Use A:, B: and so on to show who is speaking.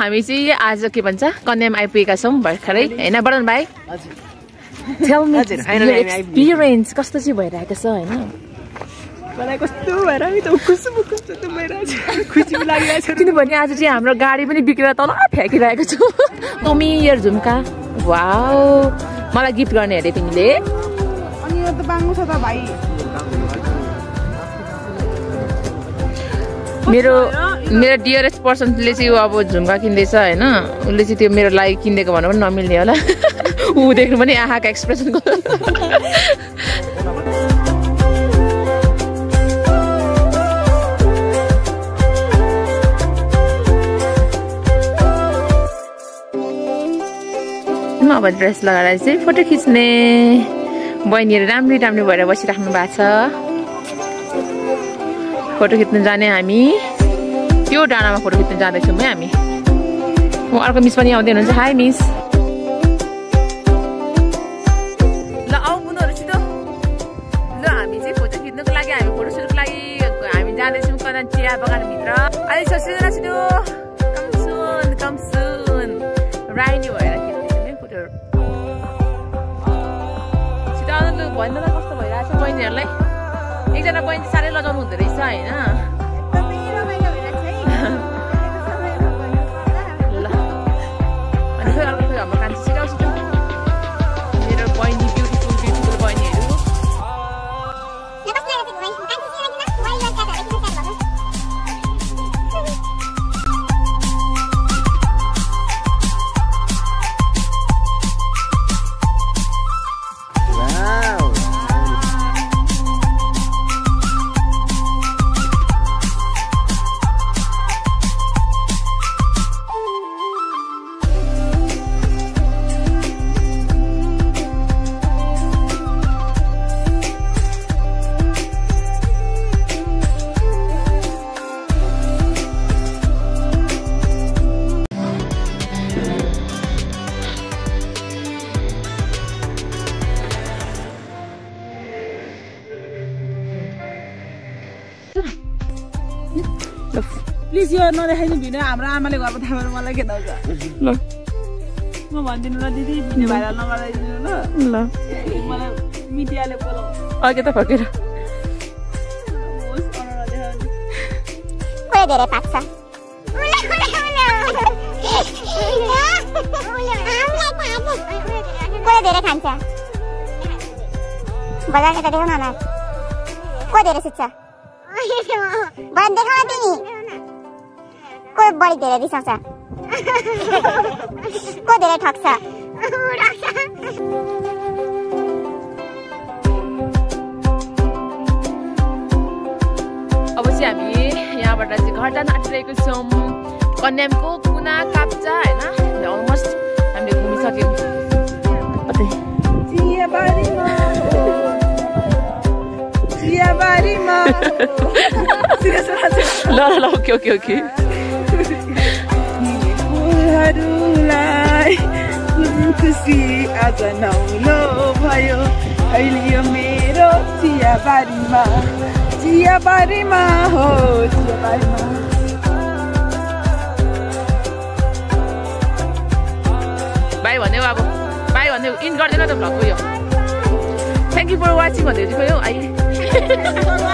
A: हामी चाहिँ आज के भन्छ कन्याम आइपुगेका छौँ भर्खरै हैन बडन भाइ टेल मी एक्सपिरियन्स कस्तो चाहिँ भइरहेको छ हैन
B: मलाई कस्तो भइरहेको त खुसी भइरहेको छ खुसी लागिरहेको छ
A: किनभने आज चाहिँ हाम्रो गाडी पनि बिग्रेर तल फ्याँकिरहेको छु टमी इयर झुम्का वाउ मलाई गिफ्ट गर्ने अरे तिमीले
B: अनि यो त बाङ्गो छ त भाइ
A: मेरो डियरेस्ट पर्सनले चाहिँ अब झुम्का किन्दैछ हैन उसले चाहिँ त्यो मेरो लागि किनेको भन्नु पनि नमिल्ने होला ऊ देख्नु पनि आँखाको एक्सप्रेसनको अब ड्रेस लगाएर चाहिँ फोटो खिच्ने बहिनीहरू राम्री भएर बसिराख्नु भएको छ फोटो खिच्न जाने हामी त्यो डाँडामा फोटो खिच्न जाँदैछौँ है हामी अर्को मिस पनि आउँदै हुनुहुन्छ हाई मिस ल आऊ बुनुहरू छिटो ल हामी चाहिँ फोटो खिच्नको लागि हामी फोटो सुटको लागि हामी जाँदैछौँ कता चिया बगानभित्र अहिले छिटो कम सुन राइनी भएर भन्नु त कस्तो भइरहेछ बहिनीहरूलाई एकजना बहिनी साह्रै लजाउनु हुँदो रहेछ होइन ल अनि खोइ अर्को खोइ हाम्रो कान्छी छिटो मेरो बहिनी ब्युटिफुल बहिनीहरू
B: प्लिज यो नदेखाइदिनु भिडियो हाम्रो आमाले घरमा थाहा भएर मलाई खेदाउँछ
A: ल
B: म भन्दिनु ल दिदी भिडियो भाइरल नगराइदिनु ल
A: ल
B: मलाई मिडियाले बोलाउ
A: अघि त फर्केर
C: कोही धेरै पाक्छ कोही धेरै खान्छ बजारले त देखाउन न कोही धेरै सुत्छ बन देखाउन तिमी कोही बढी धेरै रिसाउँछ कोही धेरै ठग्छ
A: अब चाहिँ हामी यहाँबाट चाहिँ घर जान आँटिरहेको छौँ कन्यामको कुना काप्चा होइन अलमोस्ट हामीले घुमिसक्यौँ ल ल ओके
B: खुसी आज नौलो भयो अहिले यो मेरो चियाबारीमा हो चियाबारीमा
A: बाई भन्यो अब बाई भन्यो इन गर्दैन त भ्लगको यो थ्याङ्क यू फर वाचिङ भन्दै खोइ हौ आइ